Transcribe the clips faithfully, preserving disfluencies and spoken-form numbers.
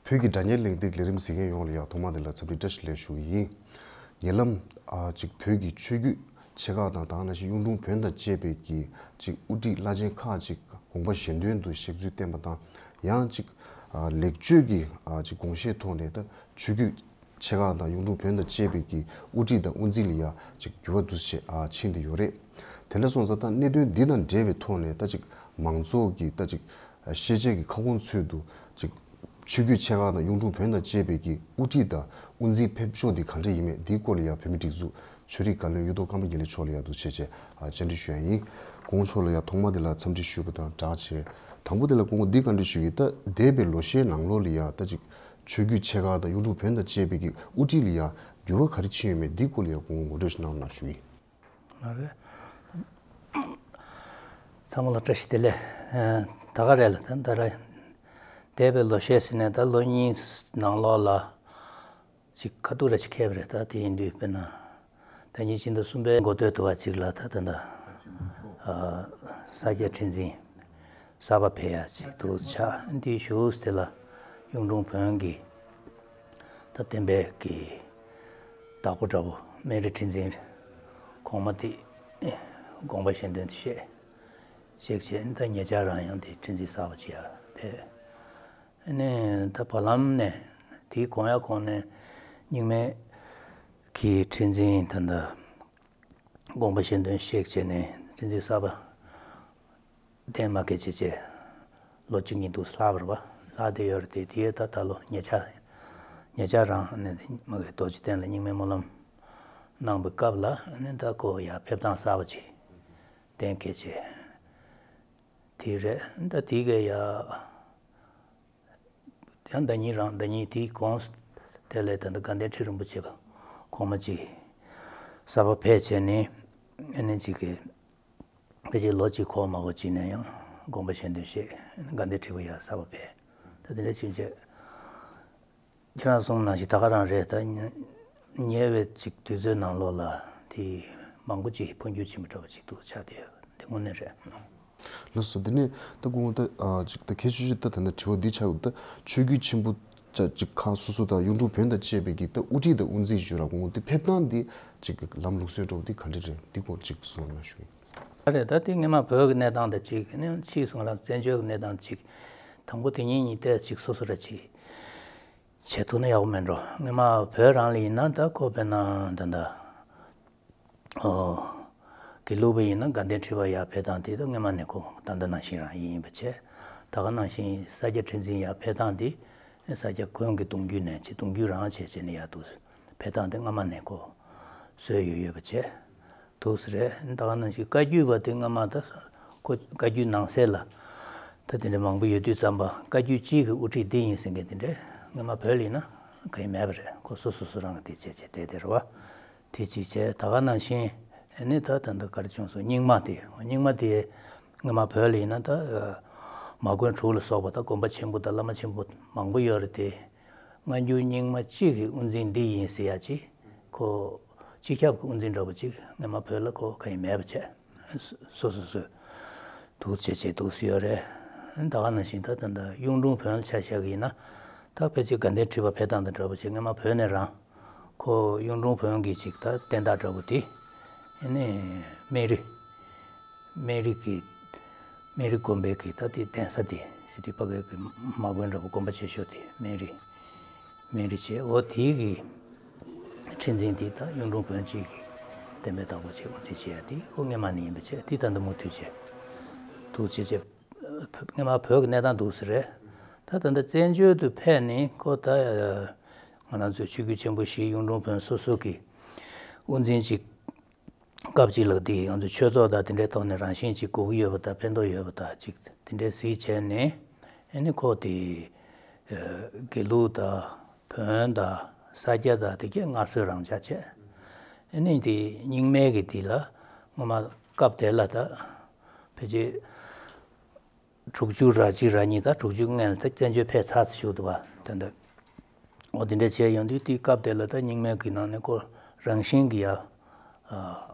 བོད་ཀྱི་དྲ་བརྙན་གླེང་སྟེགས་ལས་རིམ་གཟིགས་མཁན་ཡོངས་ལ་ཡང་ཐོག་མ་དེ་ལ་འཚམས་འདྲི་བཀྲ་ཤིས་བདེ་ལེགས་ཞུ་གི་ཡིན། ཉེ་ལམ་ཨ་ཅིག་བོད་ཀྱི་ཆོས་བརྒྱུད་ཆེ་ཁག་དང་དེ་ནང་བཞིན་གཡུང་དྲུང་བོན་དང་བཅས་པའི་གི་ཅིག་དབུ་ཁྲིད་བླ་ཆེན་ཁག་ཅིག་དགོངས་པ་གཞན་དོན་དུ་གཤེགས་ཚུལ་བསྟན་པ་དང་། ཡང་ཅིག་ཨ་ལེགས་བཅོས་ཀྱི་ཨ་ཅིག་དགོངས་བཞེད་ཐོག་ནས་ད་ཆོས་བརྒྱུད་ཆེ་ཁག་དང་གཡུང་དྲུང་བོན་དང་བཅས་པའི་གི་དབུ་ཁྲིད་དང་དབུ་འཛིན་ལ་ཡང་ཅིག་འགྱུར་བ་འདུག་སེ་ཨ་ཕྱིན་བསྡད་ཡོད་རེད། དེ་འདྲ་སོང་ཙང་ད་གནད་དོན་འདི་དང་འབྲེལ་བའི་ཐོག་ནས་ད་ཅིག་མང་ཚོགས་ཀྱི་ད་ཅིག་ཤེས་བྱའི་གི་ཁ་སྐོང་ཚུལ་དུ་ཅིག་ཆོས་བརྒྱུད་ཆེ་ཁག་དང་གཡུང་དྲུང་བོན་དང་བཅས་པའི་གི་དབུ་ཁྲིད་དང་དབུ་འཛིན་ཕེབས་ཕྱོགས་འདི་ག་འདྲ་ཡིན་མེད་འདིའི་སྐོར་ལ་ཡང་བོད་མིའི་སྒྲིག་འཛུགས་ཆོས་རིག་བཀའ་བློན་གཡུ་ཐོག་ཀརྨ་དགེ་ལེགས་མཆོག་ལ་ཡང་འདུག་སེ་བྱས་བྱས་ཨ་བཅར་འདྲི་ཞུ་ཡ་ཡིན། ཁོང་མཆོག་ལ་ཡང་ཐོག་མ་དེ་ལ་འཚམས་འདྲི་ཞུས་པ་དང་སྦྲགས་བྱས། དང་པོ་དེ་ལ་སྐུ་ངོ་འདི་བཀའ་འདྲི་ཞུ་གི། ད་འདས་པའི་ལོ་ཤས་ནང་ལོགས་ལ་ཡང་ད་ཅིག་ཆོས་བརྒྱུད་ཆེ་ཁག་དང་གཡུང་དྲུང་བོན་དང་བཅས་པའི་གི་དབུ་ཁྲིད་ལ་ཡང་འགྱུར་བ་ག་རེ་ཕྱིན་ཡོད་མེད་འདིའི་སྐོར་ལ་ཡང་སྐུ་ངོ་ངོ་སྤྲོད་ཞིག་གནང་རོགས་གནང་ཞུ་གི་ཡིན། ཨ་རེད། ཚང་མ་ལ་བཀྲ་ཤིས་བདེ་ལེགས། ཨ་ད་ག་རེད་ལ་ད་ད་ར། འདས་པའི་ལོ་ཤས་ཟིན་ནས་ད་ལོ་གཉིས་ནང་ལོགས་ལ་ཅིག་ཁ་ཐུག་ར་ཅིག་ཁེལ་བ་རེད། ད་དེ་ཡིན་དུས་དཔེར་ན་ཟླ་ཉིན་སྤྱི་ཟླ་གསུམ་པའི་འགོ་སྟོད་དུ་བ་ཅིག་ལ་ད་ད་ད་ཨ་ས་སྐྱ་ཁྲི་འཛིན་གསར་པ་ཕེབས་ཡ་ཅིག་འདུག་ཆགས། འདིའི་གཞུག་དེ་ལ་གཡུང་དྲུང་བོན་གྱི་ད་བསྟན་པའི་གི་བདག་པོ་འདྲ་པོ་སྨན་རི་ཁྲི་འཛིན་གོང་མ་དེ་དགོངས་པ་གཞན་དོན་དུ་གཤེགས། གཤེགས་བྱས་ད་ཉེ་ཆར་རང་ཡང་དེ་ཁྲི་འཛིན་གསར་པ་ཅིག་ཡར་ཕེབས། ཨ་ནི་ད་བར་ལམ་ནས་དེའི་གོང་ཡ་གོང་ནས་རྙིང་མའི་གི་ཁྲི་འཛིན་ད་ད་དགོངས་པ་གཞན་དོན་གཤེགས་བྱས་ནས་ཁྲི་འཛིན་གསར་པ་གདན་མ་འཁེལ་བྱས་བྱས་ལོ་གཅིག་གཉིས་འདུག་ལྷག་པ་རེད་པ། ལྷག་བསྡད་ཡོད་རེད་དེ། དེའི་ད་ད་ལོ་ཉེ་ཆར་ཉེ་ཆར་རང་ནས་མ་གི་རྡོ་རྗེ་གདན་ལ་རྙིང་མའི་སྨོན་ལམ་གནང་བའི་སྐབས་ལ་ཨ་ནི་ད་ཁོ་ཡར་ཕེབས་སྟངས་གསར་པ་ཅིག་གདན་འཁེལ་བྱས་དེ་རེད། ད་དེ་གས་ཡ་ཡང་ཟླ་ཉིན་རང་ཟླ་ཉིན་དེའི་གོང་དེ་ལས་ད་ལྟ་དགའ་ལྡན་ཁྲི་རིན་པོ་ཆེ་གོང་མ་ཅིག་གསར་པ་ཕེབས་བྱས་ནས་ཨ་ནི་ཅིག་གི་ཕལ་ཆེར་ལོ་གཅིག་འཁོར་མ་འཁོར་ཅིག་ནས་ཡང་དགོངས་པ་གཞན་དོན་བཤད་དགའ་ལྡན་ཁྲི་པ་ཡར་གསར་པ་ཕེབས། ད་དེ་འདྲ་ཕྱིན་ཆད་ཁྱེད་རང་གསུངས་ནང་བཞིན་ད་ག་རང་རེད། ད་ཉེ་བའི་ཅིག་དུས་ཚོད་ནང་ལོགས་ལ་དེ་མང་པོ་ཅིག་འཕོ་འགྱུར་ཕྱིན་པ་འདྲ་པོ་ཅིག་འདུག་ཆགས་བསྡད་ཡོད། འདི་དངོས་གནས་རེད། ལགས་སོ། དེ་ནས་ད་སྐུ་ངོ་ད་ཨ་ཅིག་ད་གལ་ཆེ་ཤོས་ད་ད་ནི་དྲི་བ་འདི་ཆགས་ཡོད། ད་ཆོས་བརྒྱུད་ཆེན་པོ་ཅ་ཅིག་ཁག་སོ་སོ་དང་གཡུང་དྲུང་བོན་དང་བཅས་པའི་གི་ད་དབུ་ཁྲིད་དང་དབུ་འཛིན་ཞུ་ར་སྐུ་ངོ་དེ་ཕེབས་སྟངས་འདི་ཅིག་ལམ་ལུགས་སྲོལ་འདྲ་པོ་འདི་ག་འདྲ་རེད། འདི་སྐོར་ཅིག་གསུང་རོགས་གནང་ཞུ་ཡིན། ད་རེད། ད་དེ་སྔོན་མ་བོད་ཀྱི་གནས་སྟངས་དང་གཅིག་ནས་ཕྱིས་སུ་ང་རང་བཙན་བྱོལ་གྱི་གནས་སྟངས་གཅིག་དང་པོ་དེ་གཉིས་གཉིས་ཏོག་ཙམ་སོ་སོ་ར་ཅིག་བྱེད་ཐུབ་ན་ཡག་པོ་མེད་འགྲོ། སྔོན་མ་བོད་རང་ལ་ཡིན་ན་ད་ཁོ་དཔེར་ན་ད་ད་ཨོ། དགེ་ལུགས་པ་ཡིན་ན་དགའ་ལྡན་ཁྲི་པ་ཡར་ཕེབས་སྟངས་དེ་ད་སྔོན་མ་ནས་ཁོ་ད་ལྟ་ནང་བཞིན་རང་ཡིན་པ་བྱས། ད་ག་ནང་བཞིན་ས་སྐྱ་ཁྲི་འཛིན་ཡར་ཕེབས་སྟངས་དེ་ས་སྐྱ་དགོན་གྱི་གདུང་རྒྱུད་ནས་ཆེ་གདུང་རྒྱུད་རང་བྱས་བྱས་ནས་ཡར་འདུག་ཕེབས་སྟངས་དེ་སྔ་མ་ནས་ཁོ་སྲོལ་ཡོད་ཡོད་པ་བྱས། འདུག་སེ་རེད། ད་ག་ནང་བཞིན་བཀའ་བརྒྱུད་པ་དེ་སྔ་མ་ད་ཁོ་བཀའ་བརྒྱུད་ནང་གསེས་ལ་ད་དེ་འདྲ་མང་པོ་ཡོད་དུས་ཙམ་པ་བཀའ་བརྒྱུད་གཅིག་གི་དབུ་ཁྲིད་འདི་ཡིན་ཟེར་མཁན་དེ་འདྲ་སྔོན་མ་བོད་ལ་ཡིན་ན་གང་ཡང་མེད་པ་རེད། ཁོ་སོ་སོ་སོ་རང་གི་དེ་བྱས་བྱས་བསྡད་དེ་རེད་པ། དེ་གཅིག་བྱས། ད་ག་ནང་བཞིན་ཨ་ནི་ད་ད་ལྟ་ག་རེ་བྱུང་སོང་། རྙིང་མ་དེ་རྙིང་མ་དེ་སྔོན་མ་བོད་ལ་ཡིན་ན་ད་མ་དགོན་དྲུག་ལ་སོགས་པ་ད་དགོན་པ་ཆེན་པོ་དང་བླ་མ་ཆེན་པོ་མང་པོ་ཡོད་རེད་དེ། སྔ་འགྱུར་རྙིང་མ་གཅིག་གི་དབུ་འཛིན་འདི་ཡིན་ཟེར་ཡ་ཅིག་ཁོ་སྤྱི་ཁྱབ་ཀྱི་དབུ་འཛིན་འདྲ་པོ་ཅིག་སྔོན་མ་བོད་ལ་ཁོ་གང་ཡང་མེད་པ་བྱས། སོ་སོ་སོས་འདུག་བྱས་བྱས་འདུག་སེ་ཡོད་རེད། ད་ག་ནང་བཞིན་ད་ད་ད་གཡུང་དྲུང་བོན་ཆ་བཞག་གི་ཡིན་ན་ད་ཕལ་ཆེར་དགའ་ལྡན་ཁྲི་པ་ཕེབས་སྟངས་དང་འདྲ་པོ་ཅིག་སྔོན་མ་བོད་ནས་རང་ཁོ་གཡུང་དྲུང་བོན་གྱི་ཅིག་ད་བསྟན་བདག་འདྲ་པོ་དེ་ཨ་ནི་སྨན་རི། སྨན་རི་གི་སྨན་རི་དགོན་པའི་གི་ད་དེ་གདན་ས་དེ་སི་ཏི་ཕ་གིའི་གི་མ་དགོན་འདྲ་པོ་དགོན་པ་ཆེ་ཤོས་དེ་སྨན་རི། སྨན་རི་བྱས། འོ་དེའི་གི་ཁྲི་འཛིན་དེ་ད་གཡུང་དྲུང་བོན་གཅིག་གི་བསྟན་པའི་བདག་པོ་བྱས་དབུ་འཛིན་བྱས་ཡ་དེ་ཁོ་སྔོན་མ་ནས་ཡིན་པ་བྱས། དེ་ད་ལྟ་མུ་མཐུད་བྱས་འདུག་བྱས་བྱས། སྔོན་མ་བོད་ཀྱི་གནས་སྟངས་འདུག་སེ་རེད། ད་ད་ལྟ་བཙན་བྱོལ་དུ་ཕེབས་ནས་ཁོ་ད་ང་རང་ཚོའི་ཆོས་བརྒྱུད་ཆེན་པོ་བཞི་གཡུང་དྲུང་བོན་སོ་སོ་གི་དབུ་འཛིན་གཅིག་སྐབས་གཅིག་ལ་འདི་ང་ཚོ་ཆོས་ཚོགས་དང་དེ་འདྲའི་ཐོག་ནས་རང་བཞིན་གཅིག་དགོས་ཀྱི་ཡོད་པ་དང་ཕན་ཐོགས་ཡོད་པ་དང་གཅིག་དེ་འདྲའི་གཟིགས་བྱས་ནས་ཨ་ནི་ཁོ་དེ་དགེ་ལུགས་དང་བོན་དང་ས་སྐྱ་དང་དེ་གས་སྔར་སྲོལ་རང་འཇགས་བྱས། ཨ་ནི་དེ་རྙིང་མའི་གི་དེ་ལ་སྔོན་མ་སྐབས་དེ་ལ་ད་ཕལ་ཆེར་དྲུག་ཅུ་ར་གཅིག་ར་གཉིས་དང་དྲུག་ཅུ་སྔོན་ལ་ད་བཙན་བྱོལ་ཕེབས་ཚར་ཚར་བཞུགས་འདུག་པ་དེ་འདྲ། འོ་དེ་འདྲ་བྱས་ཡོང་དུས་དེའི་སྐབས་དེ་ལ་ད་རྙིང་མའི་གི་ནང་ནས་ཁོ་རང་བཞིན་གྱི་ཡ་ཨ་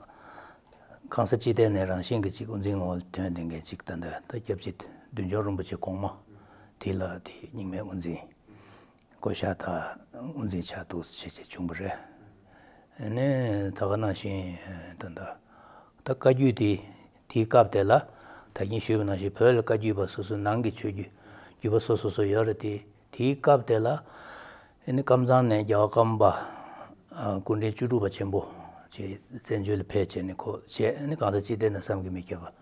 གང་ས་ཅི་ཐད་ནས་རང་བཞིན་གྱི་ཅིག་དབུ་འཛིན་ངོ་ཐོན་བསྡད་མཁན་ཅིག་ད་ལྟ་ད་སྐྱབས་རྗེ་བདུད་འཇོམས་རིན་པོ་ཆེ་གོང་མ་དེ་ལ་དེ་རྙིང་མའི་དབུ་འཛིན་ བསྐོ་བཞག་དང་དབུ་འཛིན་ཆགས་འདུག་ཟེར་བྱས་བྱུང་བ་རེད། ཨ་ནི་ད་ག་ནང་བཞིན་ད་ད་ད་བཀའ་བརྒྱུད་དེ་དེའི་སྐབས་དེ་ལ་ད་གིན་ཞུས་པ་ནང་བཞིན་བོད་ལ་བཀའ་བརྒྱུད་པ་སོ་སོའི་ནང་གི་ཆོས་བརྒྱུད་བརྒྱུད་པ་སོ་སོ་སོ་ཡོད་རེད་དེ། དེའི་སྐབས་དེ་ལ་ཨ་ནི་ཀམ་ཚང་ནས་རྒྱལ་བ་ཀརྨ་པ་སྐུ་ཕྲེང་བཅུ་དྲུག་པ་ཆེན་པོ་ཅིག་བཙན་བྱོལ་ལ་ཕེབས་བྱས་ནས་ཁོ་བྱས་ཨ་ནི་གང་ཟག་ཅི་བདེ་ན་བསམ་གྱིས་མི་ཁྱབ་པ་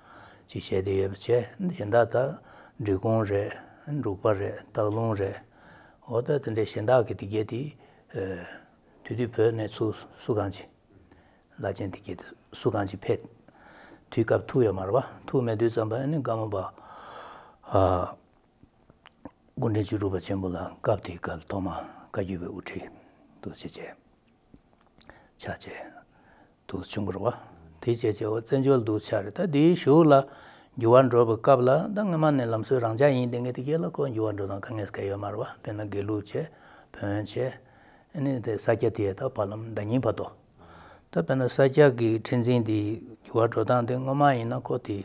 ཅིག་བྱས་ཏེ་ཡོད་པ་བྱས། གཞན་དག་ད་འབྲི་གུང་རེད། འབྲུག་པ་རེད། སྟག་ལུང་རེད། འོ་ད་དེ་འདྲའི་གཞན་དག་གི་དེ་གས་དེ་དུས་དུས་བོད་ནས་ཚུར་སུ་གང་ཅི་བླ་ཆེན་དེ་གས་སུ་གང་ཅི་ཕེབས། དུས་སྐབས་ཐུག་ཡོད་མ་རེད་བ། ཐུག་མེད་དུས་ཙམ་པ་ཨ་ནི་ཀརྨ་པ་ཨ་སྐུ་ཕྲེང་བཅུ་དྲུག་པ་ཆེན་པོ་ལ་སྐབས་དེའི་སྐབས་ཐོག་མ་བཀའ་བརྒྱུད་པའི་དབུ་ཁྲིད་དུ་བྱས་བྱས། ཆགས་བྱས་འདུག་བྱུང་བ་རེད་བ། དེ་བྱས་བྱས་འོ་བཙན་བྱོལ་འདུག་ཆགས་རེད། ད་དེའི་གཞུག་ལ་འགྱུར་བ་འགྲོ་བའི་སྐབས་ལ་ད་སྔོན་མ་ནས་ལམ་སྲོལ་རང་འཇགས་ཡིན་དེ་ངས་དེ་གས་ལ་ཁོ་འགྱུར་བ་འགྲོ་སྟངས་དཀའ་ངལ་ག་ཡོད་མ་རེད་བ། དཔེར་ན་དགེ་ལུགས་བྱས། བོན་བྱས། ཨ་ནི་དེ་ས་སྐྱ་དེ་ད་བར་ལམ་ཟླ་ཉིན་བར་དུ། ད་དཔེར་ན་ས་སྐྱ་གི་ཁྲི་འཛིན་དེ་འགྱུར་བ་འགྲོ་སྟངས་དེ་སྔོན་མ་ཡིན་ན་ཁོ་དེ།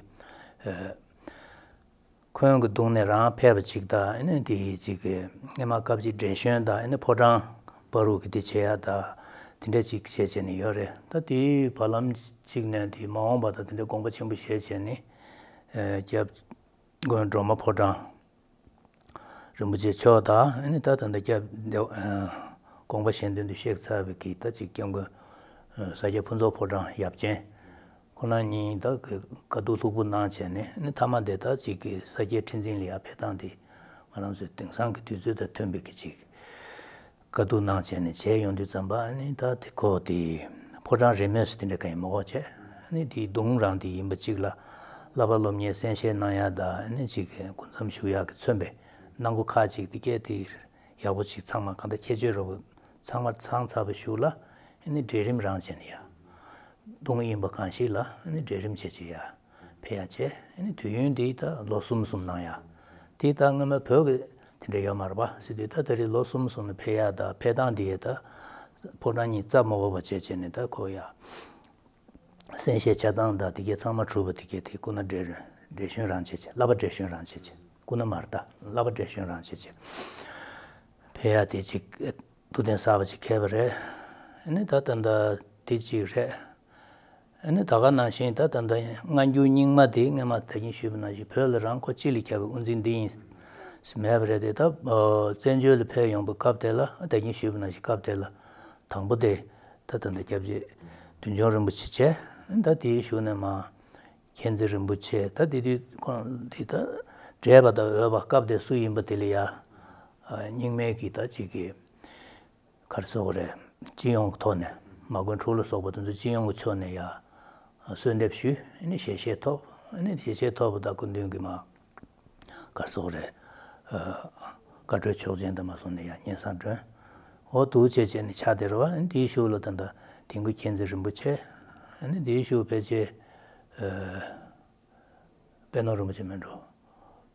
འཁོན་གྱི་གདུང་ནས་རང་ཕེབས་པ་ཅིག་དང་ཨ་ནི་དེ་ཅིག་གི་སྔས་མ་སྐབས་ཅིག་བགྲེས་གཞོན་དང་ཨ་ནི་ཕོ་བྲང་བར་དུ་གི་དེ་བྱེད་ཡ་དང་དེ་འདྲ་ཅིག་བྱས་བྱས་ནས་ཡོད་རེད། ད་དེའི་བར་ལམ་ཅིག་ནས་དེ་མ་འོངས་པ་དང་དེ་འདྲ་དགོངས་པ་ཆེན་པོ་བཞེས་བྱས་ནས་སྐྱབས་མགོན་སྒྲོལ་མ་ཕོ་བྲང་རིན་པོ་ཆེ་མཆོག་དང་ཨ་ནི་ད་ད་ལྟ་སྐྱབས་དགོངས་པ་གཞན་དོན་དུ་གཤེགས་ཚར་བའི་གི་ད་ཅིག་སྐྱབས་མགོན་ས་སྐྱ་ཕུན་ཚོགས་ཕོ་བྲང་ཡབ་ཆེན། ཁོ་རང་གཉིས་ད་གི་བཀའ་བསྡུ་ལྷུག་པོ་གནང་བྱས་ནས་ནི་མཐའ་མ་དེ་ད་ཅིག་གི་ས་སྐྱའི་ཁྲི་འཛིན་ལ་ཡར་ཕེབས་སྟངས་དེ་ང་རང་ཚོའི་དེང་སང་གི་དུས་ཚོད་དང་མཐུན་པའི་གི་ཅིག་བཀའ་བསྡུ་གནང་བྱས་ནས་བྱས་ཡོང་དུས་ཙམ་པ་ནི་ད་དེ་ཁོ་དེ་ཕོ་བྲང་རིས་མོས་སུ་དེ་འདྲ་ག་ཡིན་མ་གོ་བྱས་ནི་དེའི་གདུང་རང་དེ་ཡིན་པ་ཅིག་ལ་བསླབ་པ་སློབ་གཉེར་གསན་བཞེས་གནང་ཡ་དང་ནི་ཅིག་གི་སྐུ་མཚམས་བཞུགས་ཡ་གི་མཚོན་པའི་གནང་སྒོ་ཁག་ཅིག་དེ་གས་དེ་ཡག་པོ་ཅིག་ཚང་མ་གང་ལྟར་ཁྱད་ཆོས་འདྲ་པོ་ཚང་མ་ཚང་ཚར་བའི་གཞུག་ལ་ནི་གྲལ་རིམ་རང་བྱས་ནས་ཡ། གདུང་ཡིན་པ་གང་ཞིག་ལ་ནི་གྲལ་རིམ་བྱས་བྱས་ཡ་ཕེབས་ཡ་བྱས། ནི་དུས་ཡུན་འདི་ད་ལོ་གསུམ་གསུམ་གནང་ཡ། དེ་ད་སྔོན་མ་བོད་ཀྱི་དེ་འདྲ་ཡོད་མ་རེད་པ་ཟེར་དུས་ད་ད་རེས་ལོ་གསུམ་གསུམ་ལ་ཕེབས་ཡ་ད་ཕེབས་སྟངས་འདི་ཡ་ད་ཕོ་བྲང་གཉིས་རྩ་མ་འགོར་བ་བྱས་བྱས་ནས་ད་ཁོ་ཡ་གསན་བཞེས་ཆ་ཚང་ད་དེ་གས་ཚང་མ་གྲུབ་པ་དེ་གས་དེ་སྐུ་ན་བགྲེས་བགྲེས་གཞོན་རང་བྱས་བྱས་བསླབ་པ་བགྲེས་གཞོན་རང་བྱས་བྱས་སྐུ་ན་མ་རེད་ད་བསླབ་པ་བགྲེས་གཞོན་རང་བྱས་བྱས་ཕེབས་ཡ་དེ་ཅིག་ཐུགས་གཏན་གསར་པ་ཅིག་འཁེལ་བ་རེད། ཨ་ནི་ད་ད་ལྟ་དེ་གཅིག་རེད། ཨ་ནི་ད་ག་ནང་བཞིན་ད་ད་ལྟ་སྔ་འགྱུར་རྙིང་མ་དེ་སྔས་མ་ད་གིན་ཞུས་པ་ནང་བཞིན་བོད་ལ་རང་ཁོ་སྤྱི་ལ་ཁྱབ་པའི་དབུ་འཛིན་འདི་ཡིན་མེད་པ་རེད་དེ། ད་བཙན་བྱོལ་ལ་ཕེབས་ཡོང་པའི་སྐབས་དེ་ལ་ད་གིན་ཞུས་པ་ནང་བཞིན་སྐབས་དེ་ལ་དང་པོ་དེ་ད་ད་ལྟ་སྐྱབས་རྗེ་བདུད་འཇོམས་རིན་པོ་ཆེ་བྱས། ད་དེའི་གཞུག་ནས་མ་མཁྱེན་བརྩེ་རིན་པོ་ཆེ་ད་དེ་དུས་ཁོང་འདི་ད་བགྲེས་པ་དང་འོས་པ་སྐབས་དེ་སུ་ཡིན་པ་དེ་ལ་ཡ་རྙིང་མའི་གི་ད་ཅིག་གི་ག་རེ་ཟེར་དགོས་རེད། སྤྱི་ཡོངས་ཀྱི་ཐོག་ནས་མ་དགོན་དྲུག་ལ་སོགས་པ་དེ་ཚོ་སྤྱི་ཡོངས་ཀྱི་ཕྱོགས་ནས་ཡ་གསོལ་འདེབས་ཞུས། ཨ་ནི་ཞལ་བཞེས་ཐོབ། ཨ་ནི་ཞལ་བཞེས་ཐོབ་པ་དང་སྐུ་མདུན་གྱི་མ་ག་རེ་ཟེར་དགོས་རེད། བཀའ་གྲོས་ཆོག་མཆན་དུ་མ་སོང་ནས་ཡ་སྙན་སེང་སྒྲོན། འོ་འདུག་བྱས་བྱས་ནས་ཕྱག་དེ་རེད་བ། ཨ་ནི་དེའི་གཞུག་ལ་ད་ལྟ་དིལ་མགོ་མཁྱེན་བརྩེ་རིན་པོ་ཆེ། ཨ་ནི་དེའི་གཞུག་ཕལ་ཆེར། པད་ནོར་རིན་པོ་ཆེ་མིན་འགྲོ།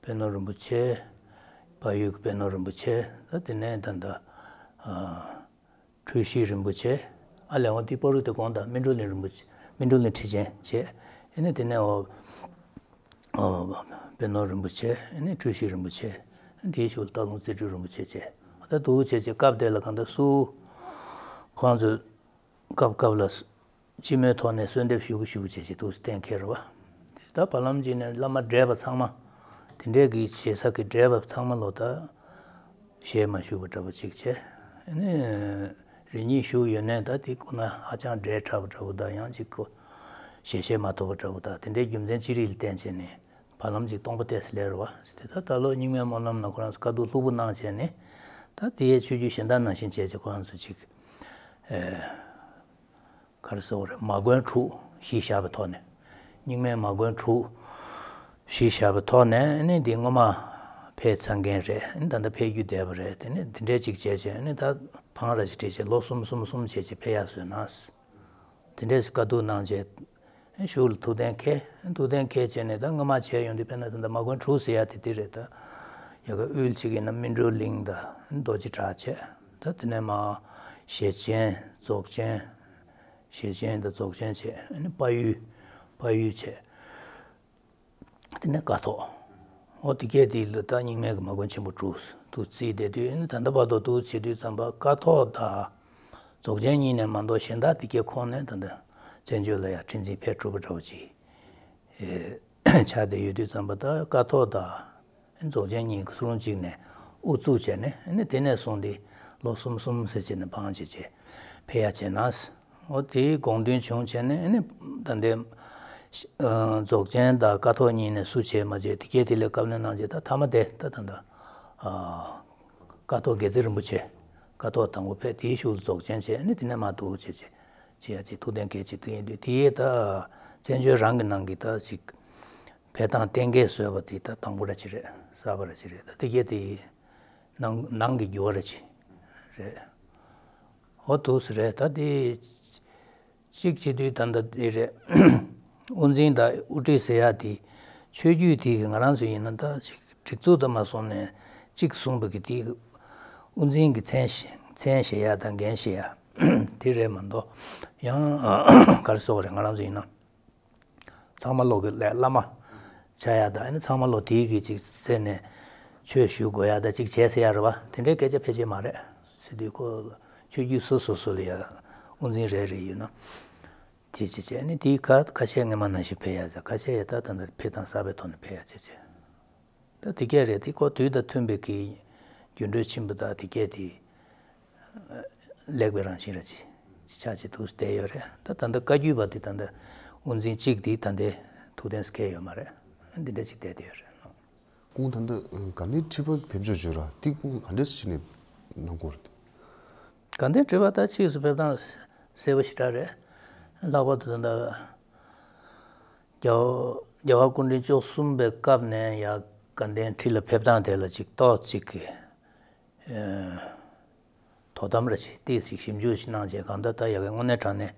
པད་ནོར་རིན་པོ་ཆེ། བལ་ཡུལ་གྱི་པད་ནོར་རིན་པོ་ཆེ། ད་དེ་ནས་ད་ལྟ་ཨ་འཁྲུལ་ཞིག་རིན་པོ་ཆེ། ཨ་ལས་འོ་དེ་བར་དུ་དེ་གོང་དང་སྨིན་གྲོལ་གླིང་རིན་པོ་ཆེ། སྨིན་གྲོལ་གླིང་ཁྲི་ཆེན་བྱས། ཨ་ནི་དེ་ནས་འོ་འོ་པད་ནོར་རིན་པོ་ཆེ། ཨ་ནི་འཁྲུལ་ཞིག་རིན་པོ་ཆེ། དེའི་གཞུག་ལ་སྟག་ལུང་རྩེ་སྤྲུལ་རིན་པོ་ཆེ་བྱས། ད་འདུག་བྱས་བྱས་སྐབས་དེ་ལ་གང་ལྟར་སུ་ཁོང་ཚོས། སྐབས་སྐབས་ལ་སྤྱི་མོས་ཐོག་ནས་གསོལ་འདེབས་ཞུ་གི་ཞུ་གི་བྱས་བྱས་འདུག་གཏན་འཁེལ་རེད་བ། ད་བར་ལམ་གཅིག་ནས་བླ་མ་བགྲེས་པ་ཚང་མ་དེ་འདྲས་ཀྱི་ཞེ་ས་གི་བགྲེས་པ་ཚང་མ་ལོ་ད་ཞལ་མ་བཞུགས་པ་འདྲ་པོ་ཅིག་བྱས། ཨ་ནི་རེ་གཉིས་བཞུགས་ཡོད་ནས་ད་དེ་ཁོ་ན་ཧ་ཅང་བགྲེས་དྲགས་པ་འདྲ་པོ་དང་ཡང་ཅིག་ཁོ་ཞལ་བཞེས་མ་ཐུབ་པ་འདྲ་པོ་དང་དེ་འདྲའི་རྒྱུ་མཚན་ཅི་རིགས་ལ་བརྟེན་བྱས་ནས། བར་ལམ་ཅིག་སྟོང་པ་ཏོག་ཙམ་སླེབས་རེད་བ། དེ་ད་ད་ལོ་རྙིང་མའི་སྨོན་ལམ་ལ་ཁོ་རང་ཚོ་བཀའ་བསྡུ་ལྷུག་པོ་གནང་བྱས་ནས་ད་དེའི་ཆོས་བརྒྱུད་གཞན་དག་ནང་བཞིན་བྱས་བྱས་ཁོ་རང་ཚོ་ཅིག་ཨེ་ག་རེ་ཟེར་དགོས་རེད། མ་དགོན་དྲུག་གཞི་བཞག་པའི་ཐོག་ནས། རྙིང་མའི་མ་དགོན་དྲུག་གཞི་བཞག་པའི་ཐོག་ནས་ནི་འདི་སྔོན་མ་ཕེབས་ཚར་མཁན་རེད། ད་ལྟ་ཕེབས་རྒྱུ་བསྡད་པ་རེད། དེ་ནས་འདི་འདྲས་ཅིག་བྱས་བྱས་ནི་ད་འཕང་ར་ཅིག་བྲིས་བྱས་ལོ་གསུམ་གསུམ་གསུམ་བྱས་བྱས་ཕེབས་ཡག་བཟོས་ན། དེ་འདྲས་བཀའ་བསྡུ་གནང་རྗེས། གཞུག་ལ་ཐུགས་གཏན་འཁེལ། ཐུགས་གཏན་འཁེལ་བྱས་ནས་ད་སྔོན་མ་བྱས་ཡོང་དུས་དཔེར་ན་ད་ལྟ་མ་དགོན་དྲུག་ཟེར་ཡ་དེ་དེ་རེད་ད། ཡ་གི་དབུས་གཅིག་ཡིན་ན་སྨིན་གྲོལ་གླིང་དང་རྡོ་རྗེ་བྲག་བྱས། ད་དེ་ནས་མར་ཞེ་ཆེན་རྫོགས་ཆེན། ཞེ་ཆེན་དང་རྫོགས་ཆེན་བྱས། ཨ་ནི་དཔལ་ཡུལ། དཔལ་ཡུལ་བྱས། དེ་ནས་ཀཿཐོག་འོ་དེ་སྐད་དེ་ལ་ད་རྙིང་མའི་གི་མ་དགོན་ཆེན་པོ་དྲུག་ཏུ་བརྩིས་བསྡད་དུས། ཨ་ནི་ད་ལྟ་བར་དུ་འདུག་བྱེད་དུས་ཙམ་པ་ཀཿཐོག་དང་རྫོགས་ཆེན་གཉིས་ནས་མ་གཏོགས་གཞན་དག་དེ་སྐད་ཁོངས་ནས་ད་ལྟ་བཙན་བྱོལ་ལ་ཡང་ཁྲི་འཛིན་ཕེབས་གྲུབ་པ་འདྲ་བོ་ཅིག་ཆགས་བསྡད་ཡོད་དུས་ཙམ་པ། ད་ཀཿཐོག་དང་རྫོགས་ཆེན་གཉིས་སུ་རུང་གཅིག་ནས་དབུ་བཙུགས་བྱས་ནས། ཨ་ནི་དེ་ནས་བཟུང་སྟེ་ལོ་གསུམ་གསུམ་ཟེར་བྱས་ནས་བང་བྱས་བྱས་ཕེབས་ཡ་བྱས་ན། འོ་དེའི་དགོངས་དོན་བྱུང་བྱས་ནས། ཨ་ནི་ད་ལྟའི་ཨ་རྫོགས་ཆེན་དང་ཀཿཐོག་གཉིས་ནས་སུ་བྱས་མ་བྱས་དེ་སྐད་དེ་ལས་བཀའ་མོལ་གནང་བྱས། ད་མཐའ་མ་དེ་ད་ད་ད་ཨ་ཀཿཐོག་དགེ་རྩེ་རིན་པོ་ཆེ། ཀཿཐོག་དང་པོ་ཕེབས། དེའི་གཞུག་ལ་རྫོགས་ཆེན་བྱས། ཨ་ནི་དེ་ནས་མར་འདུག་བྱས་བྱས་བྱས་ཡ་ཅིག་ཐུགས་གཏན་འཁེལ་ཅིག་ཐུགས་ཡིན་དུས། དེ་ཡས་ད་བཙན་བྱོལ་རང་གི་ནང་གི་ད་ཅིག་ཕེབས་སྟངས་གཏན་འཁེལ་བཟོས་པ་དེ་ད་དང་པོ་ར་ཅིག་རེད། གསར་པ་ར་ཅིག་རེད། ད་དེ་སྐད་དེ་ནང་ནང་གི་འགྱུར་བ་ར་ཅིག་རེད། འོ་འདུག་སེ་རེད། ད་དེ་གཅིག་བྱེད་དུས་ད་ལྟ་དེ་རེད། དབུ་འཛིན་དང་དབུ་ཁྲིད་ཟེར་ཡ་དེ་ཆོས་བརྒྱུད་དེ་གི་ང་རང་ཚོ་ཡིན་ན་ད་ཅིག་སྒྲིག་འཛུགས་དུ་མ་སོང་ནས་གཅིག་བཟུང་བ་གི་དེ་དབུ་འཛིན་གི་མཚན་མཚན་བཞེས་ཡ་དང་འགན་བཞེས་ཡ་དེ་རེད་མ་གཏོགས། ཡང་ག་རེ་ཟེར་དགོས་རེད། ང་རང་ཚོ་ཡིན་ན་ཚང་མ་ལོག་གི་ལས་བླ་མ་ཆགས་ཡ་དང་། ཨ་ནི་ཚང་མ་ལོག་དེའི་གི་ཅིག་རྩ་ནས་ཆོས་ཞུ་དགོས་ཡ་དང་ཅིག་བྱས་ཟེར་ཡ་རེད་བ། དེ་འདྲའི་སྐད་ཆ་ཕལ་ཆེར་མ་རེད། ཟེར་དུས་ཁོ་ཆོས་བརྒྱུད་སོ་སོ་སོ་ལ་ཡ་དབུ་འཛིན་རེ་རེ་ཡོད་ན། དེ་བྱས་བྱས་ནི་དེའི་ཁ་ཁ་ཤས་སྔོན་མ་ནང་བཞིན་ཕེབས་ཡ་ཟེར། ཁ་ཤས་ཡ་ད་ད་ལྟ་ཕེབས་སྟངས་གསར་པའི་ཐོག་ནས་ཕེབས་ཡ་བྱས་བྱས། ད་དེ་སྐད་རེད། དེ་ཁོ་དུས་དང་མཐུན་པའི་གི་འགྱུར་འགྲོས་ཕྱིན་པ་དང་དེ་སྐད་དེ་ལེགས་པའི་རང་བཞིན་ར་ཅིག་ཆགས་ཅིག་འདུག་བསྡད་ཡོད་རེད། ད་ད་ལྟ་བཀའ་བརྒྱུད་པ་དེ་ད་ལྟ་དབུ་འཛིན་གཅིག་དེ་ད་ལྟའི་ཐུགས་གཏན་སྐལ་ཡོད་མ་རེད། འདི་འདྲ་ཅིག་བསྡད་དེ་ཡོད་རེད། ཁོང་ད་ལྟ་དགའ་ལྡན་ཁྲི་པ་ཕེབས་ཕྱོགས་བརྗོད་ར་དེ་ཁོང་ག་འདྲས་བྱས་ནས་གནང་གོ་རེད། དགའ་ལྡན་ཁྲི་པ་ད་ཕྱིས་སུ་ཕེབས་སྟངས་གསལ་པོ་ཞེ་དྲག་རེད། ལྷག་པར་དུ་ད་ལྟ་རྒྱལ་བ་རྒྱལ་བ་སྐུ་ཕྲེང་བཅུ་གསུམ་པའི་སྐབས་ནས་ཡ་དགའ་ལྡན་ཁྲི་ལ་ཕེབས་སྟངས་དེ་ལ་ཅིག་ཏོག་ཅིག་གི་དོ་དམ་ར་ཅིག་ཏོག་ཙམ་ཞིབ་འཇུག་ཅིག་གནང་བྱས། གང་ལྟར་ད་ཡ་གི་དངོས་གནས་དྲང་གནས་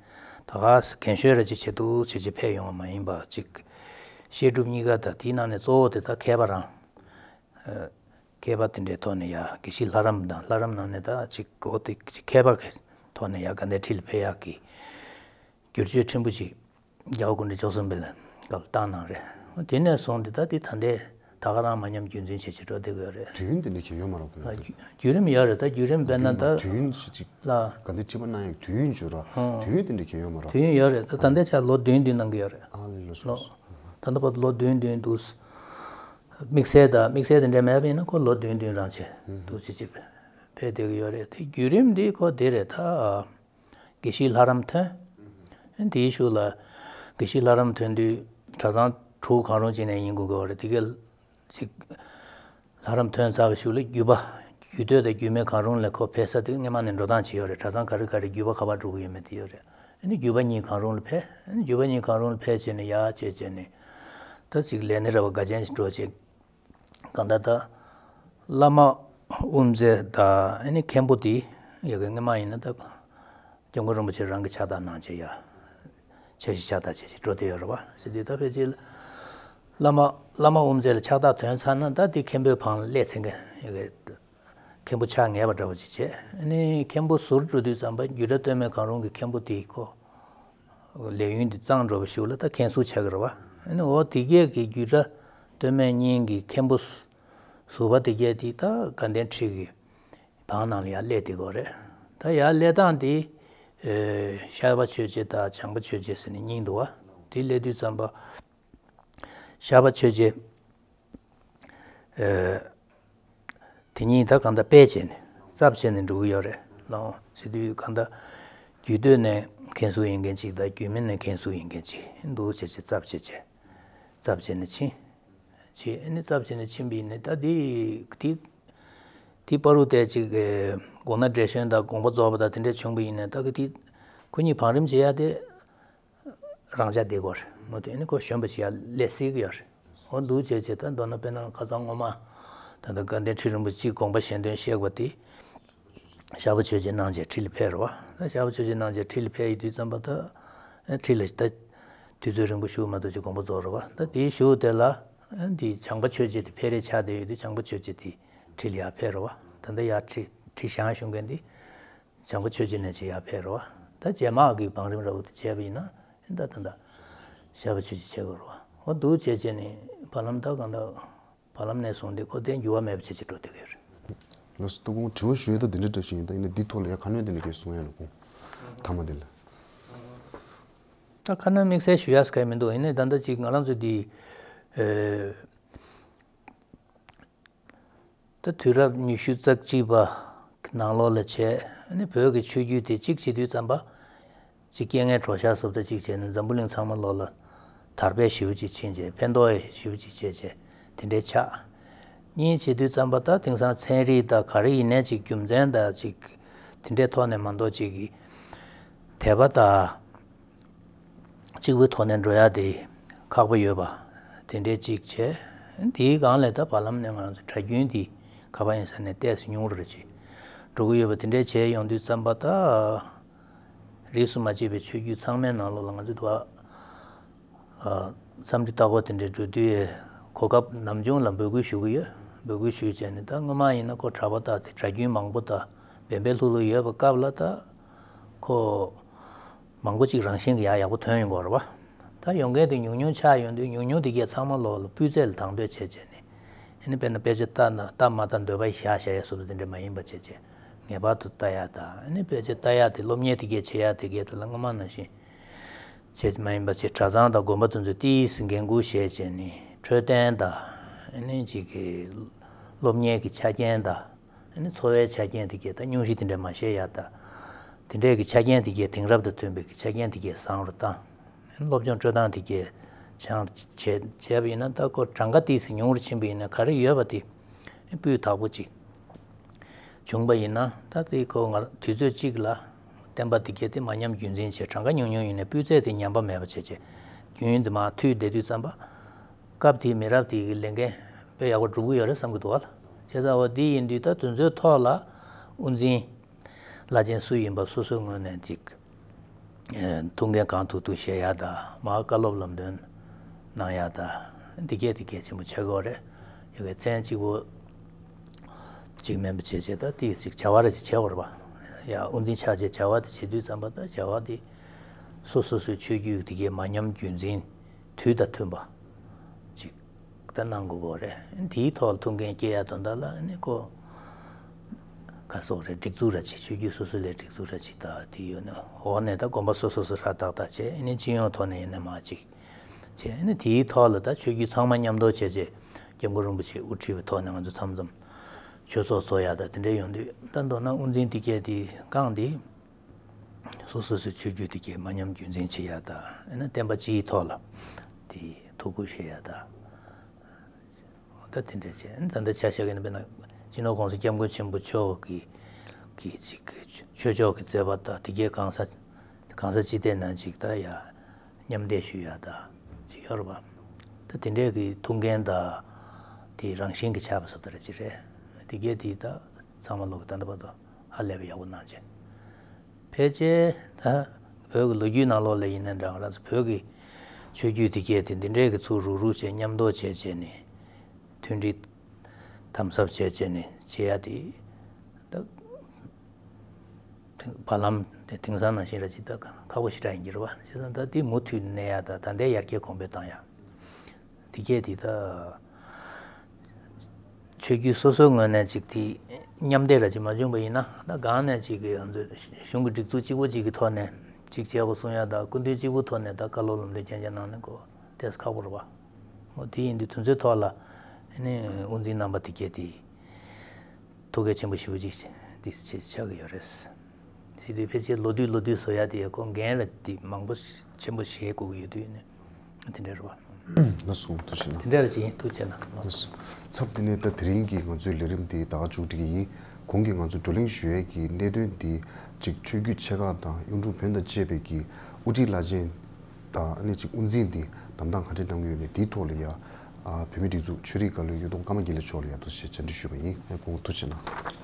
ད་ག་ས་རྒན་ཤོས་ར་ཅིག་བྱེད་འདུག་བྱེད་བྱེད་ཕེབས་ཡོང་བ་མ་ཡིན་པ་ཅིག་བཤད་སྒྲུབ་གཉིས་ཀ་དང་། དེའི་ནང་ནས་གཙོ་བོ་དེ་ད་མཁས་པ་རང་། མཁས་པ་དེ་འདྲའི་ཐོག་ནས་ཡ་དགེ་བཤེས་ལྷ་རམས་དང་། ལྷ་རམས་ནང་ནས་ད་ཅིག་གོ་དེ་ཅིག་མཁས་པ་གི་ཐོག་ནས་ཡ་དགའ་ལྡན་ཁྲི་ལ་ཕེབས་ཡག་གི་བསྒྱུར་བཅོས་ཕྲན་བུ་ཅིག་རྒྱལ་བ་སྐུ་ཕྲེང་བཅུ་གསུམ་པའི་ལ་སྐབས་བཏང་གནང་རེད། དེ་ནས་བཟུང་སྟེ་ད་དེ་ད་ལྟའི་ད་ག་རང་མ་ཉམས་རྒྱུན་འཛིན་བྱེད་བྱེད་འགྲོ་བསྡད་ཀྱི་ཡོད་རེད། དུས་ཡུན་དེ་འདྲ་གང་ཡང་ཡོད་མ་རེད། ཨ་བརྒྱུད་བརྒྱུད་རིམ་ཡོད་རེད། ད་བརྒྱུད་རིམ་དཔེར་ན་ད་དུས་ཡུན་ཞིག་ཅིག་ལ་དགའ་ལྡན་ཁྲི་པ་གནང་ཡག་དུས་ཡུན་བརྗོད་ར། ཨང་། དུས་ཡུན་དེ་འདྲ་གང་ཡང་ཡོད་མ་རེད། དུས་ཡུན་ཡོད་རེད། ད་ད་ལྟའི་ཆར་ལོ་བདུན་བདུན་གནང་གི་ཡོད་རེད། ཨ་ལས་ལོ་ལོ་ད་ལྟ་བར་དུ་ལོ་བདུན་བདུན་འདུག་དམིགས་བསལ་དང་དམིགས་བསལ་དེ་འདྲ་མེད་པ་ཡིན་ན་ཁོ་ལོ་བདུན་བདུན་རང་བྱས་འདུག་ཅེས་ཅིག་ཕེབས་བསྡད་ཀྱི་ཡོད་རེད། དེ་བརྒྱུད་རིམ་འདི་ཁོ་དེ་རེད། ད་དགེ་བཤེས་ལྷ་རམས་ཐོན། དེའི་གཞུག་ལ་དགེ་བཤེས་ལྷ་རམས་ཐོན་དུས་གྲྭ་ཚང་དྲུག་གང་རུང་ཅིག་ནས་ཡིན་དགོས་ཀྱི་ཡོད་རེད། དེ་ག་ཅིག་ལྷ་རམས་ཐོན་ཚར་བའི་གཞུག་ལ་བརྒྱུད་པ་བརྒྱུད་སྟོད་དང་བརྒྱུད་སྨད་གང་རུང་ལ་ཁོ་ཕེབས་ས་དེ་སྔོན་མ་ནས་འགྲོ་སྟངས་ཅིག་ཡོད་རེད། གྲྭ་ཚང་ག་རེ་ག་རེ་བརྒྱུད་པ་ག་པར་འགྲོ་གི་ཡོད་མེད་དེ་ཡོད་རེད། ཨ་ནི་བརྒྱུད་པ་གཉིས་གང་རུང་ལ་ཕེབས། ཨ་ནི་བརྒྱུད་པ་གཉིས་གང་རུང་ལ་ཕེབས་བྱས་ནས་ཡར་བྱས་བྱས་ནས་ད་ཅིག་ལས་སྣེ་ར་བ་འགའ་ཅན་ཞིག་འགྲོ་བྱས། གང་ལྟར་ད་བླ་མ་དབུ་མཛད་དང་ཨ་ནི་མཁན་པོ་དེ་ཡ་གི་སྔོན་མ་ཡིན་ན་ད་སྐྱབས་མགོན་རིན་པོ་ཆེ་རང་གི་ཕྱག་རྟགས་གནང་བྱས་ཡ། འཆར་གཞི་ཕྱག་རྟགས་བྱས་བྱས་འགྲོ་བསྡད་ཡོད་རེད་བ། ཟེར་དུས་ད་ཕལ་ཆེར་བླ་མ་བླ་མ་དབུ་མཛད་ལ་ཕྱག་རྟགས་ཐོན་ཚར་ན་ད་དེ་མཁན་པོའི་འབངས་ལ་སླེབས་ཚར་མཁན་ཡ་གི་མཁན་པོ་ཆགས་ངེས་པ་འདྲ་བོ་ཅིག་བྱས། ཨ་ནི་མཁན་པོ་ཟུར་འགྲོ་དུས་ཙམ་པ་བརྒྱུད་གྲྭ་སྟོད་སྨད་གང་རུང་གི་མཁན་པོ་དེ་ཁོ་ལས་ཡུན་དེ་གཙང་འགྲོ་བའི་གཞུག་ལ་ད་མཁན་ཟུར་ཆགས་ཀྱི་རེད་བ། ཨ་ནི་འོ་དེ་གས་ཀྱི་བརྒྱུད་གྲྭ་སྟོད་སྨད་གཉིས་ཀྱི་མཁན་པོ་ཟུར་པ་དེ་གས་དེ་ད་དགའ་ལྡན་ཁྲི་གི་བང་ནང་ལ་ཡར་སླེབས་བསྡད་ཀྱི་ཡོད་རེད། ད་ཡར་སླེབས་སྟངས་དེ་ཨེ་ཤར་པ་ཆོས་རྗེ་དང་བྱང་པ་ཆོས་རྗེ་ཟེར་ནས་གཉིས་འདུག་བ། དེ་སླེབས་དུས་ཙམ་པ་ཤར་པ་ཆོས་རྗེ་ཨེ་དེ་གཉིས་ད་གང་ལྟར་སྤེལ་བྱས་ནས་རྩབ་བྱས་ནས་འགྲོ་གི་ཡོད་རེད། ལགས་འོང་། ཟེར་དུས་གང་ལྟར་བརྒྱུད་སྟོད་ནས་མཁན་ཟུར་ཡིན་མཁན་གཅིག་དང་བརྒྱུད་སྨད་ནས་མཁན་ཟུར་ཡིན་མཁན་གཅིག་འདུག་བྱས་བྱས་རྩབ་བྱས་བྱས་རྩབ་བྱས་ནས་ཕྱིན། བྱས་ཨ་ནི་རྩབ་བྱས་ནས་ཕྱིན་པ་ཡིན་ནའི་ད་དེ་དེ་དེ་བར་དུ་དེ་ཅིག་ཨེ་དགོངས་གནད་འགྲེལ་བཤད་དང་དགོངས་པ་རྫོགས་པ་དང་དེ་འདྲ་བྱུང་པ་ཡིན་ནའི་ད་གི་དེ་ཁོ་གཉིས་བང་རིམ་བྱེད་ཡ་དེ་རང་འཇགས་བསྡད་ཀྱི་ཡོད་རེད། མ་གཏོགས་ཨ་ནི་ཁོ་གཞོན་པ་ཞིག་ཡར་སླེབས་སྲིད་ཀྱི་ཡོད་རེད། འོ་འདུག་བྱས་བྱས་ད་མདོར་ན་དཔེར་ན་ཁ་སང་སྔོན་མ་ད་ལྟ་དགའ་ལྡན་ཁྲི་རིན་པོ་ཆེས་དགོངས་པ་གཞན་དོན་བཤད་པ་དེ་ཤར་པ་ཆོས་རྗེ་གནང་བྱས་ཁྲི་ལ་ཕེབས་རེད་བ། ད་ཤར་པ་ཆོས་རྗེ་གནང་བྱས་ཁྲི་ལ་ཕེབས་ཡོང་དུས་ཙམ་པ་ད་ཁྲི་ལ་ད་དུས་ཚོད་རིང་པོ་བཞུགས་མ་ཐུབ་ཅིག་དགོངས་པ་རྫོགས་རེད་བ། ད་དེའི་གཞུག་དེ་ལ་འདི་བྱང་པ་ཆོས་རྗེ་དེ་ཕེབས་རེས་ཆགས་བསྡད་ཡོད་དུས་བྱང་པ་ཆོས་རྗེ་དེ་ཁྲི་ལ་ཡར་ཕེབས་རེད་བ། ད་ལྟ་ཡར་ཁྲི་ཁྲི་བཞེངས་བཞུགས་མཁན་དེ་བྱང་པ་ཆོས་རྗེ་ནས་ཅིག་ཡར་ཕེབས་རེད་བ། ད་རྗེས་མ་གི་བང་རིམ་འདྲ་བོ་དེ་བྱས་པ་ཡིན་ན་ད་ད་ད་ཤར་པ་ཆོས་རྗེ་ཆགས་ཀྱི་རེད་བ། འོ་འདུག་བྱས་བྱས་ནས་བར་ལམ་ད་གང་ལྟར་ བར་ལམ་ནས་བཟུང་སྟེ་ཁོ་དེ་འགྱུར་བ་མེད་པ་བྱས་བྱས་འགྲོ་བསྡད་ཀྱི་ཡོད་རེད། ལགས་སོ། ད་དགོངས་དྲི་བ་ཞུ་ཡས་ད་འདི་འདྲ་འདྲ་ཞིག་ཡིན། ད་ཡིན་ན་འདི་ཐོག་ལ་ཡ་ཁ་སྣོན་དེ་འདྲ་སྐད་གསུང་ཡ་ལ་དགོངས་མཐའ་མ་དེ་ལ། ད་ཁ་སྣོན་དམིགས་བསལ་ཞུ་ཡ་ཟེར་མཁན་མི་འདུག་ཡིན་ནའི་ད་ལྟ་ཅིག་ང་རང་ཚོ་འདི་ཨེ། ད་དུས་རབས་ཉི་ཤུ་རྩ་གཅིག་པ་ནང་ལོགས་ལ་བྱས་ཨ་ནི་བོད་ཀྱི་ཆོས་བརྒྱུད་དེ་གཅིག་བྱེད་དུས་ཙམ་པ། ཅིག་རྐྱེན་ངན་གྲོགས་ཤར་སོབ་ད་གཅིག་བྱས་ནས་འཛམ་བུ་གླིང་ཚང་མ་ལོགས་ལ་དར་སྤེལ་ཞེ་པོ་ཅིག་ཕྱིན་བྱས་ཕན་ཐོགས་ཡས་ཞེ་པོ་ཅིག་བྱས་བྱས་དེ་འདྲའི་ཆགས། གཉིས་བྱེད་དུས་ཙམ་པ་ད་དེང་སང་ཚན་རིག་དང་ག་རེ་ཡིན་ནའི་ཅིག་རྒྱུ་མཚན་དང་ཅིག་དེ་འདྲའི་ཐོག་ནས་མ་གཏོགས་ཅིག་གི་དད་པ་དང་། གཅིག་པུའི་ཐོག་ནས་འགྲོ་ཡ་དེ་ཁག་པོ་ཡོད་པ། དེ་འདྲའི་གཅིག་བྱས། དེའི་སྒང་ལས་ད་བར་ལམ་ནས་ང་རང་ཚོ་གྲྭ་རྒྱུན་དེ་ག་པར་ཡིན་ས་ནས་ཏོག་ཙམ་ཉུང་རུ་ཅིག་འགྲོ་གི་ཡོད་པ། དེ་འདྲའི་བྱས་ཡོང་དུས་ཙམ་པ་ད། རིས་སུ་མ་ཆད་པའི་ཆོས་བརྒྱུད་ཚང་མའི་ནང་ལོགས་ལ་ང་ཚོ་འདུག་ཨ། འཚམས་འདྲི་ལྟ་སྐོར་དེ་འདྲའི་འགྲོ་དུས་གོ་སྐབས་ནམ་བྱུང་ལ་འབོད་སྐུལ་ཞུ་གི་ཡོད། འབོད་སྐུལ་ཞུས་བྱས་ནས་ད་སྔོན་མ་ཡིན་ན་ཁོ་གྲྭ་པ་དག་དེ་གྲྭ་རྒྱུན་མང་པོ་དང་འབད་འབད་ལྷུག་ལྷུག་ཡོད་པ་སྐབས་ལ་ད་ཁོ། མང་པོ་ཅིག་རང་བཞིན་གྱིས་ཡག་ཡག་པོ་ཐོན་ཡོང་གི་ཡོད་རེད་པ། ད་ཡོང་མཁན་དེ་ཉུང་ཉུང་ཆགས་ཡོང་དུས་ཉུང་ཉུང་དེ་གས་ཚང་མ་ལོགས་ལ་སྤུས་ཚད་ལ་དང་དོད་བྱས་བྱས་ནས། ཨ་ནི་དཔེར་ན་དཔེ་ཆ་ལྟ་ན་ལྟ་མ་ལྟ་འདོད་པ་བཞག་བཞག་ཡ་སོགས་དེ་འདྲ་མ་ཡིན་པ་བྱས་བྱས་ངེས་པར་དུ་ལྟ་ཡ་དང་། ཨ་ནི་དཔེ་ཆ་ལྟ་ཡ་དེ་སློབ་གཉེར་དེ་གས་བྱེད་ཡ་དེ་གས་དེ་ལ་སྔོན་མ་ནང་བཞིན་བྱས་མ་ཡིན་པ་བྱས་གྲྭ་ཚང་དང་དགོན་པ་དེ་ཚོས་ཏོག་ཙམ་འགན་འཁུར་བཞེས་བྱས་ནས་འཕྲོད་བསྟེན་དང་། ཨ་ནི་ཅིག་གི་སློབ་གཉེར་གྱི་ཆ་རྐྱེན་དང་། ཨ་ནི་འཚོ་བའི་ཆ་རྐྱེན་དེ་གས་ད་སྙུང་གཞི་དེ་འདྲ་མ་བཤད་ཡ་ད། དེ་འདྲས་ཀྱི་ཆ་རྐྱེན་དེ་གས་དེང་རབས་དང་མཐུན་པའི་གི་ཆ་རྐྱེན་དེ་གས་བཟང་རུ་བཏང་། སློབ་སྦྱོང་སྤྲོད་སྟངས་དེ་གས་སྦྱངས་བྱས་བྱས་པ་ཡིན་ན་ད་ཁོ་གྲངས་ཀ་ཏོག་ཙམ་ཉུང་རུ་ཕྱིན་པ་ཡིན་ན་ག་རེ་ཡོད་པ་དེ་སྤུས་དག་པོ་ཅིག་བྱུང་པ་ཡིན་ན་ད་དེ་ཁོ་ང་དུས་ཚོད་གཅིག་ལ་བསྟན་པ་དེ་གས་དེ་མ་ཉམས་རྒྱུན་འཛིན་བྱས། གྲངས་ཀ་ཉུང་ཉུང་ཡིན་ནའི་སྤུས་ཚད་དེ་ཉམས་པ་མེད་པ་བྱས་བྱས་རྒྱུན་དུ་མར་མཐུད་བསྡད་དུས་ཙམ་པ། སྐབས་དེའི་མི་རབས་དེ་གི་ལས་འགན་དཔེ་ཡག་པོ་སྒྲུབ་ཀྱི་ཡོད་རེད་བསམ་གྱི་འདུག་བ། བྱས་ཙང་འོ་འདི་ཡིན་དུས་ད་དེ་ཚོའི་ཐོག་ལ་དབུ་འཛིན་བླ་ཆེན་སུ་ཡིན་པ་སོ་སོའི་ངོས་ནས་ཅིག་ཨེ་ཐུགས་འགན་གང་ཐུབ་ཐུབ་བཞེས་ཡ་དང་། མར་བཀའ་སློབ་ལམ་སྟོན་གནང་ཡ་དང་། འདི་གས་འདི་གས་ཆེན་པོ་ཆགས་ཀྱི་ཡོད་རེད། ཡ་གི་མཚན་གཅིག་པོ་ཅིག་མིན་པ་བྱས་བྱས་ད་ཏོག་ཙམ་ཅིག་བྱ་བ་ར་ཅིག་བྱེད་དགོས་རེད་པ། ཡ་དབུ་འཛིན་ཆགས་བྱས་བྱ་བ་དེ་བྱེད་དུས་ཙམ་པ་ད་བྱ་བ་དེ་སོ་སོ་སོའི་ཆོས་བརྒྱུད་འདི་གས་མ་ཉམས་རྒྱུན་འཛིན་དུས་དང་མཐུན་པ་ཅིག་ད་གནང་དགོས་ཀྱི་ཡོད་རེད། འདིའི་ཐོག་ལ་ཐུགས་འགན་བསྐྱེད་ཡ་དོན་དག་ལ་ནི་ཁོ་ག་སོགས་རེད། སྒྲིག་འཛུགས་ར་ཅིག་ཆོས་བརྒྱུད་སོ་སོ་ལ་སྒྲིག་འཛུགས་ར་ཅིག་དང་དེ་ཡོད་ནས་འོག་ནས་ད་དགོན་པ་སོ་སོ་སོ་ཧྲ་ཏག་ཏག་བྱས། ཨ་ནི་སྤྱི་ཡོངས་ཐོག་ནས་ཡིན་ན་མར་ཅིག་བྱས། ཨ་ནི་དེའི་ཐོག་ལ་ད་ཆོས་བརྒྱུད་ཚང་མ་མཉམ་དུ་བྱས་བྱས་སྐྱབས་མགོན་རིན་པོ་ཆེ་དབུ་ཁྲིད་པའི་ཐོག་ནས་ང་ཚོ་མཚམས་མཚམས་ཆོས་ཚོགས་བཟོ་ཡ་ད་དེ་འདྲ་ཡོང་དུས་ད་མདོར་ན་དབུ་འཛིན་དེ་གས་དེ་རྐང་དེ། སོ་སོ་སོའི་ཆོས་བརྒྱུད་དེ་གས་མ་ཉམས་རྒྱུན་འཛིན་བྱེད་ཡ་དང་། ཨ་ནི་བསྟན་པ་སྤྱིའི་ཐོག་ལ་དེ་ཐུགས་ཁུར་བཞེས་ཡ་དང་། ད་དེ་འདྲ་བྱས། ཨ་ནི་ད་ལྟ་ཆ་བཞག་གི་ན་དཔེར་ན་སྤྱི་ནོར་༸གོང་ས་༸སྐྱབས་མགོན་ཆེན་པོ་མཆོག་གི་གི་ཅིག་ཆོས་ཕྱོགས་ཀྱི་མཛད་པ་དང་དེ་གས་གང་ས་གང་ས་ཅི་བལྟས་ན་ཅིག་ད་ཡ་མཉམ་འདེགས་ཞུ་ཡ་དང་ཅིག་ཡོད་རེད་པ། ད་དེ་འདྲས་ཀྱི་ཐུགས་འགན་དང་དེ་རང་བཞིན་གྱིས་ཆགས་པ་སོགས་ད་རེ་ཅིག་རེད། དེ་གས་དེ་ད་ཚང་མ་ལོག་གི་ད་ལྟ་བར་དུ་ཧ་ལས་པ་ཡག་པོ་གནང་བྱས། ཕལ་ཆེར་ད་བོད་ཀྱི་ལོ་རྒྱུས་ནང་ལོགས་ལ་ཡིན་ན་འདྲ། ང་རང་ཚོ་བོད་ཀྱི་ཆོས་བརྒྱུད་དེ་གས་དེ་འདི་འདྲའི་གི་ཚུར་རུག་རུག་བྱས་མཉམ་འདོགས་བྱས་བྱས་ནས་མཐུན་སྒྲིལ་དམ་ཟབ་བྱས་བྱས་ནས་བྱེད་ཡ་དེ་ད་བར་ལམ་དེ་དེང་སང་ནང་བཞིན་ར་ཅིག་ད་ཁག་པོ་ཞེ་དྲག་ཡིན་གྱི་རེད་པ། བྱས་ཙང་ད་དེ་མུ་མཐུད་གནས་ཡ་ད་ད་ལྟའི་ཡར་རྒྱས་གོང་འཕེལ་བཏང་ཡ། དེ་གས་དེ་ད་ཆོས་བརྒྱུད་སོ་སོའི་ངོས་ནས་ཅིག་དེ་མཉམ་འདེགས་ར་ཅིག་མ་བྱུང་པ་ཡིན་ན། ད་སྒང་ནས་ཅིག་གི་ང་ཚོའི་གཞུང་གི་སྒྲིག་འཛུགས་གཅིག་པོ་གཅིག་གི་ཐོག་ནས་ཅིག་བྱས་དགོས་གསུང་ཡ་དང་། སྐུ་མདུན་གཅིག་པུའི་ཐོག་ནས་ད་བཀའ་སློབ་ལམ་སྟོན་རྐྱང་རྐྱང་གནང་ན་ཁོ་ཏོག་ཙམ་ཁག་པོ་རེད་པ། འོ་དེ་ཡིན་དུས་དེ་ཚོའི་ཐོག་ལ་ཨ་ནི་དབུ་འཛིན་རྣམ་པ་དེ་གས་དེ་ཐུགས་འགན་ཆེན་པོ་ཞེ་པོ་ཅིག་དེ་ཆེ་ཆགས་ཀྱི་ཡོད་རེད། ཞེས་དུས་ཕལ་ཆེར་ལོ་དུས་ལོ་དུས་བཟོ་ཡ་དེ་ཁོ་འགན་ར་དེ་མང་པོ་ཆེན་པོ་བཞེས་དགོས་ཀྱི་ཡོད་དུས་ནི་དེ་འདྲ་རེད་པ། ལགས་སོ། ཐུགས་རྗེ་གནང་། དེ་འདྲ་རེད་ཅིག་ཡིན། ཐུགས་རྗེ་གནང་། ལགས་སོ། ཚབ་དེ་ནས་ད་དེ་རིང་གི་ང་ཚོའི་ལས་རིམ་དེ་ད་ག་མཇུག་སྒྲིལ་གྱི་ཡིན། གོང་གི་ང་ཚོ་བགྲོ་གླེང་ཞུ་ཡས་ཀྱི་གནད་དོན་དེ་གཅིག་ཆོས་བརྒྱུད་ཆེ་ཁག་དང་གཡུང་དྲུང་བོན་དང་བཅས་པའི་གི་དབུ་ཁྲིད་བླ་ཆེན་དང་ཨ་ནི་གཅིག་དབུ་འཛིན་དེ་བདམས་སྟངས་ག་འདྲས་གནང་གི་ཡོད་མེད་དེའི་ཐོག་ལ་ཡ། ཨ་བོད་མིའི་སྒྲིག་འཛུགས་ཆོས་རིག་བཀའ་བློན་གཡུ་སྟོན་ཀརྨ་དགེ་ལེགས་མཆོག་ལ་ཡ་ཐུགས་རྗེ་ཆེ་བཅར་འདྲི་ཞུས་པ་ཡིན། ཨ་ཁོང་ཐུགས་རྗེ་གནང་།